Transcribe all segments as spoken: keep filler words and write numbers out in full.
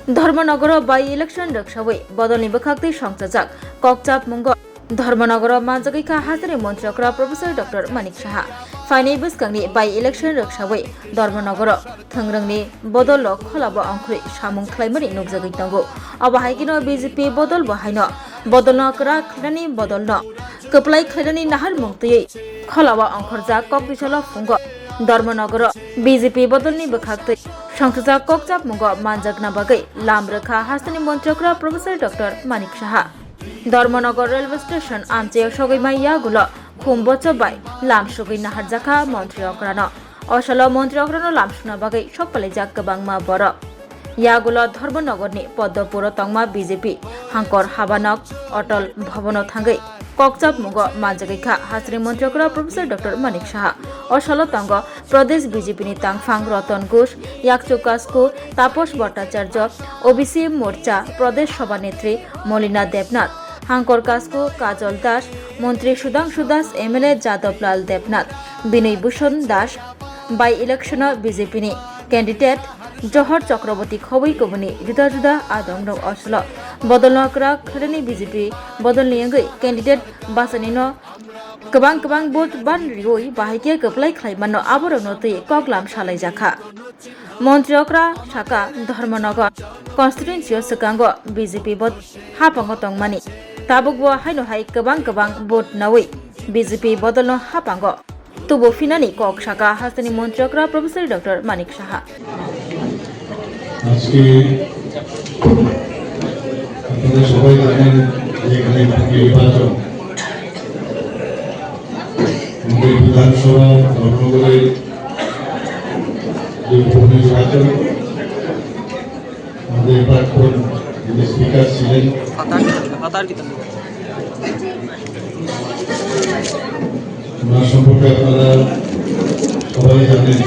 Dharmanagaro by-election rwksawi bodolni bwkhaktwi songchajak kokchapmungo Dharmanagaro manjagwi kha hasteni montri okra Professor Doctor Manik Saha. Phainai bwskangni by-election rwksawi Dharmanagaro thwngrwngni bodolno kholabo ongkhorwi samung khlaimani nukjagwi tongo. Obo hai kheno B J P bodol bo haino bodolno kwrak khlainani bodolno kwplai khlainani naharmung twiwi kholao ongkhorjak koktisalo phungo Dharmanagaro B J P bodolni bwkhaktwi songchajak kokchapmungo manjakna bagwi lam rwkha hasteni montri okra Professor Doctor Manik Saha. Dharmanagar railway station amchaio sogwi mai yagulo khum bochop bai lam sugwi naharjakha montri okrano. O salo montri okrano lam suna bagwi sok palaijak kwbangma borok. Yagulo Dharmanagarni Poddopuro tongma B J P hangkor habanok Atal Bhabono thangwi kokchapmungo manjagwi kha hasteni montri okra Professor Doctor Manik Saha. O salo tongo Pradesh B J P ni tangphang Ratan Ghosh, yakchu kasku Taposh Bhattacharya, O B C Morcha Pradesh Sabha Netri Molina Debnath, hangkor kasku Kajol Das, montri Sudhangshu Das, M L A Jadab Lal Debnath, Binoy Bhushan Das, by-election-o B J P ni candidate Johor Chakraborty khobwi kubuni juda juda adongrok o salo bodolno kwrak khlainani B J P bodolni wngwi candidate bachanino kwbang kwbang vote ban riwi bahai khe kwplai khlai mano aborokno twi koklam salaijakha. Montri okra saka Dharmanagar constituency-o swkango B J P bo hapango tongmani. Tabukbo haino hai kwbang kwbang vote nawi B J P bodolno hapango tubu phinani kok saka hasteni montri okra Professor Doctor Manik Saha. আজকে আপনারা সবাই জানেন যে এখানে নির্বাচন, আমাদের বিধানসভা ধর্মগড়ের যে উপনির্বাচন, আমাদের প্রাক্তন যিনি স্পিকার ছিলেন, ওনার সম্পর্কে আপনারা সবাই জানেন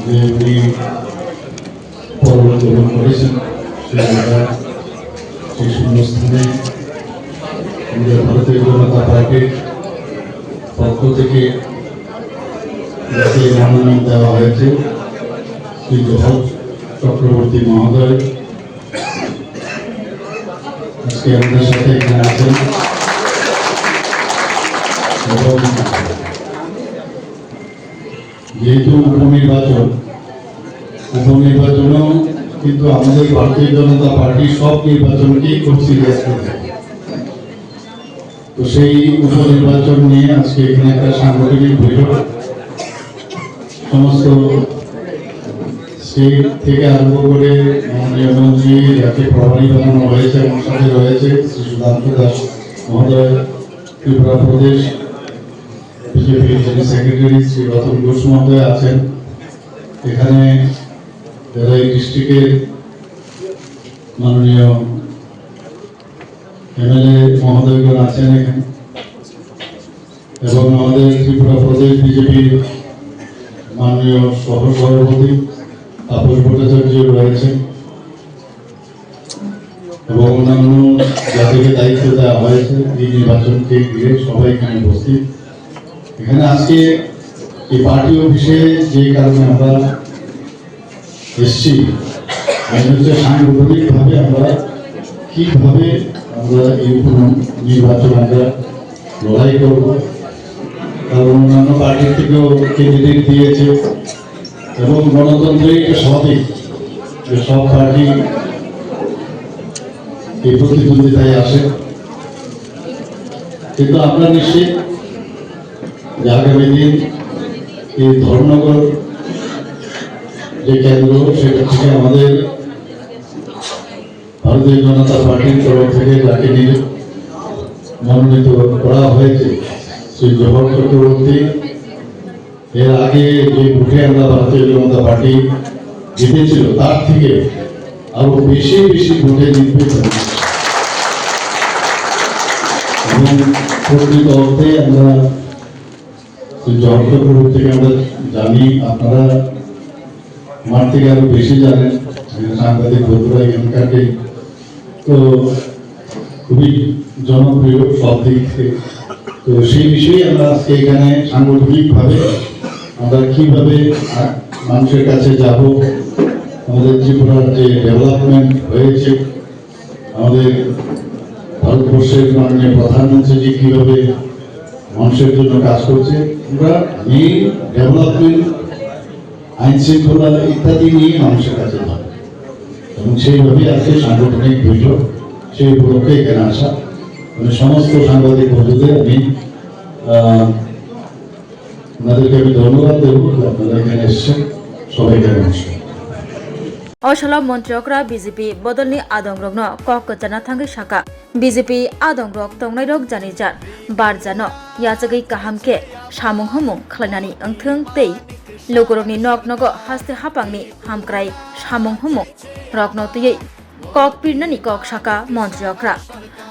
যে উনি পরলোক গমন করেছেন। সেই জায়গায়, সেই শূন্যস্থানে আমাদের ভারতীয় জনতা পার্টির পক্ষ থেকে যাকে মনোনয়ন দেওয়া হয়েছে, শ্রী জহর চক্রবর্তী মহোদয় আজকে আমাদের সাথে এখানে আছেন এবং যেহেতু উপনির্বাচন, উপনির্বাচনেও কিন্তু আমাদের ভারতীয় জনতা পার্টি সব নির্বাচনকেই খুব সিরিয়াসলি নেয়। তো সেই উপনির্বাচন নিয়ে আজকে এখানে একটা সাংগঠনিক বৈঠক, সমস্ত স্টেট থেকে আরম্ভ করে মাননীয় মন্ত্রী, যাকে প্রভারী বানানো হয়েছে, আমার সাথে রয়েছে শ্রী সুধাংশু দাস মহোদয়, ত্রিপুরা প্রদেশ বিজেপির যিনি সেক্রেটারি শ্রী রতন ঘোষ মহোদয় আছেন, এখানে যারা এই ডিস্ট্রিক্টের মাননীয় এমএলএ মহোদয়গণ আছেন এখানে এবং আমাদের ত্রিপুরা প্রদেশ বিজেপির মাননীয় সহ সভাপতি তাপস ভট্টাচার্য রয়েছেন এবং অন্যান্য যাদেরকে দায়িত্ব দেওয়া হয়েছে এই নির্বাচনকে ঘিরে সবাই এখানে উপস্থিত। এখানে আজকে এই পার্টি অফিসে যে কারণে আমরা এসছি, মানে হচ্ছে সাংগঠনিকভাবে আমরা কিভাবে আমরা এই উপনির্বাচন আমরা লড়াই করব, কারণ অন্যান্য পার্টির থেকেও ক্যান্ডিডেট দিয়েছে এবং গণতন্ত্রই একটা স্বাভাবিক যে সব পার্টি এই প্রতিদ্বন্দ্বিতায় আসে, কিন্তু আমরা নিশ্চিত যে আগামী দিন এই ধর্মনগর যে কেন্দ্র, সেটা থেকে আমাদের ভারতীয় জনতা পার্টির তরফ থেকে যাকে নিয়ে মনোনীত করা হয়েছে, শ্রী জহর চক্রবর্তী, এর আগে যে ভোটে আমরা ভারতীয় জনতা পার্টি জিতেছিল, তার থেকে আরো বেশি বেশি ভোটে জিতবে এবং প্রকৃত অর্থে আমরা জহর চক্রবর্তীকে আমরা জানি, আপনারা আমার থেকে আরো বেশি জানেন, সাংবাদিক বন্ধুরা এখানকার তো খুবই জনপ্রিয় সব দিক থেকে। তো সেই বিষয়ে আমরা আজকে এখানে সাংগঠনিকভাবে আমরা কিভাবে, আহ, মানুষের কাছে যাব, আমাদের ত্রিপুরার যে ডেভেলপমেন্ট হয়েছে, আমাদের ভারতবর্ষের মাননীয় প্রধানমন্ত্রীজি কিভাবে মানুষের জন্য কাজ করছে, আমরা মেইন ডেভেলপমেন্ট, আইন শৃঙ্খলা ইত্যাদি নিয়ে মানুষের কাছে যাবো। এবং সেইভাবেই আজকে সাংগঠনিক বৈঠক, সেই উপলক্ষে এখানে আসা। মানে, সমস্ত সাংবাদিক বন্ধুদের আমি, আহ, আপনাদেরকে আমি ধন্যবাদ দেবো যে আপনারা এখানে এসেছেন। সবাইকে নমস্কার। O salo montri okra B J P bodolni adongrokno kok kwchana thangwi saka, B J P adongrok tongnairok jani jar barjano yachagwi kaham khe samung humung khlainani wngthwng tei lukurokni nok nogo haste hapangni hamkrai samung humung rokno twiwi kok pirnani kok saka montri okra.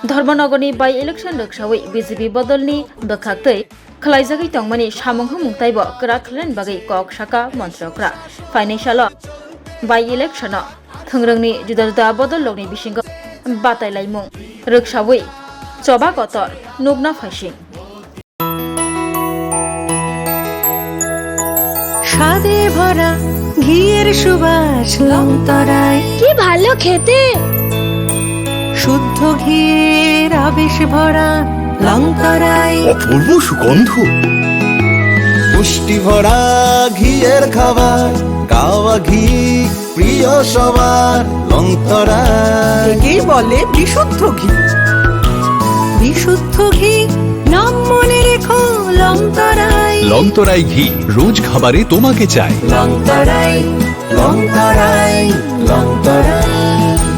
Dharmanogorni by-election rwksawi B J P bodolni bwkhaktwi khwlaijagwi tongmani samung humung taibo kwrak khlainani bagwi kok saka montri okra. Phainai salo by-election-o thwngrwngni juda juda bodol rokni bisingo batai laimung rwksawi choba kotor nukna phaising. স্বাদে ভরা ঘিয়ের সুবাস লংতরায়। কি ভালো খেতে! শুদ্ধ ঘিয়ের আবেশ ভরা লংতরায়। অপূর্ব সুগন্ধ। পুষ্টি ভরা ঘিয়ের খাবার, গাওয়া ঘি প্রিয় সবার, লংতরায়। একেই বলে বিশুদ্ধ ঘি। বিশুদ্ধ ঘি, নাম মনে রেখো, লংতরায়। লংতরায় ঘি, রোজ খাবারে তোমাকে চাই। লংতরায়, লংতরায়, লংতরায়।